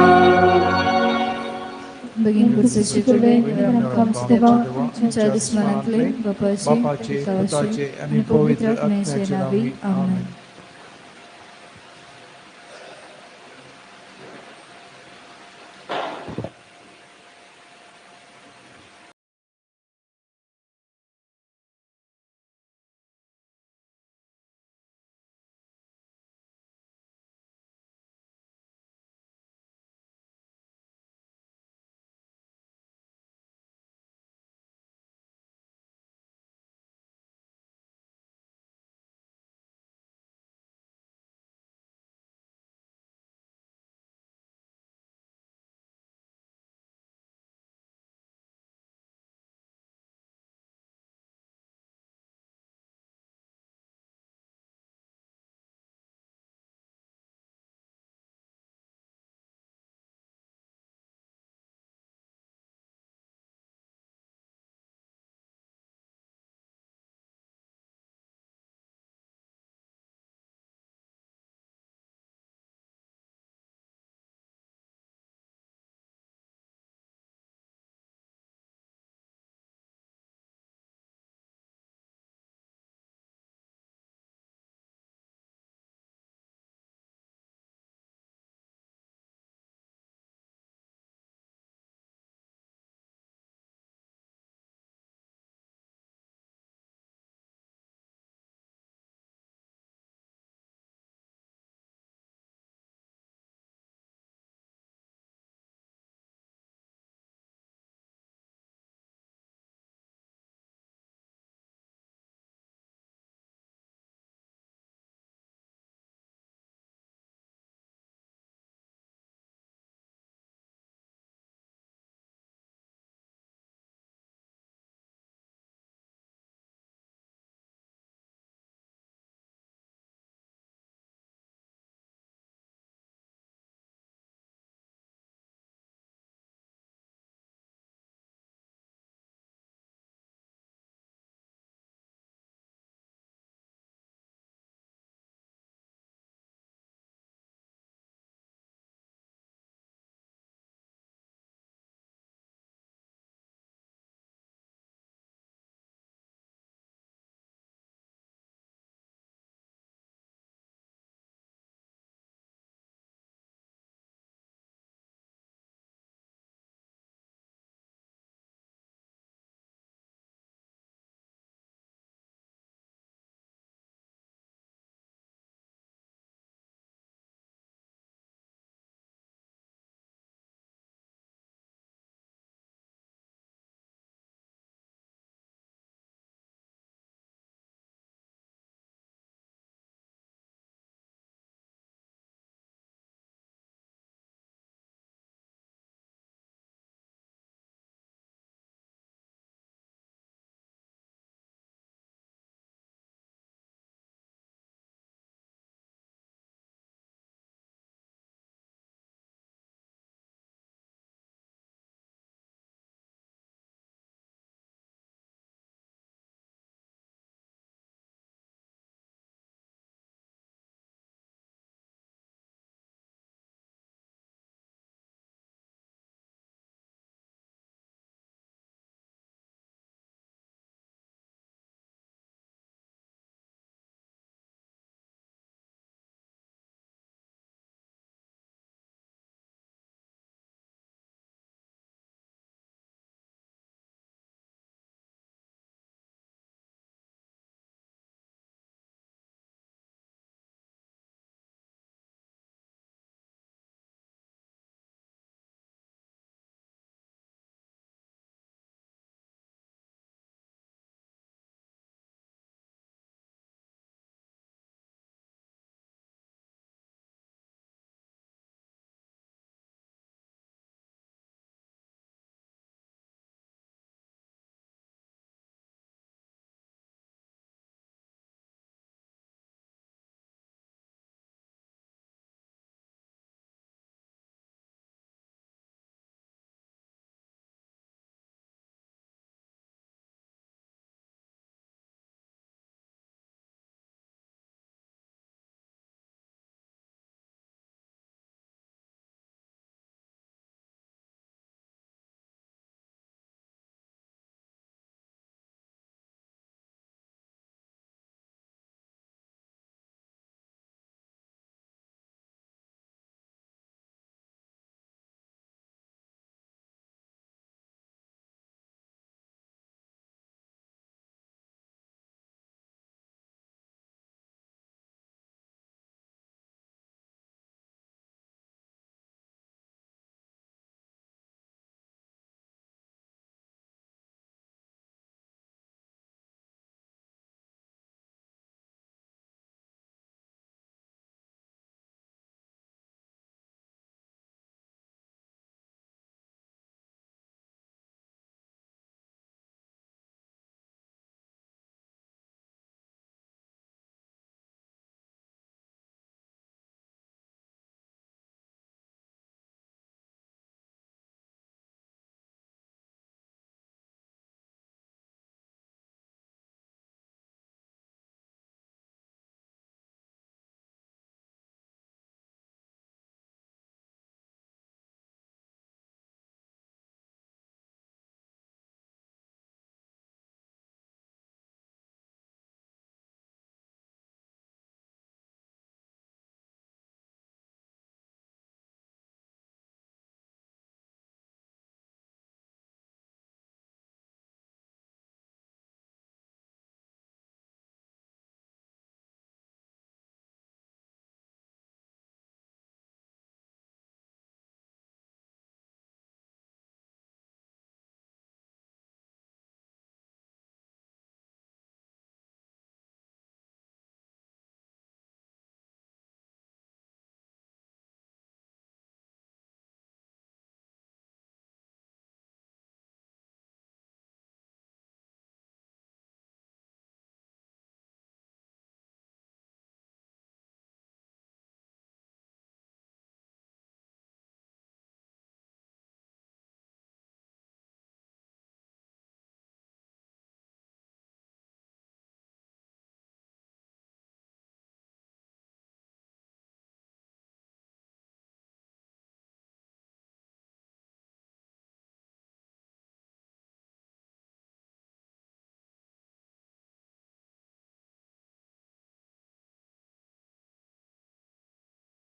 बेगीन कुर्सेचे देवा तुमच्या दुस्मनांतले बापाचे बापाचे, पुताचे पुताचे आनी पवित्र आत्म्याचे नांवी. आमेन.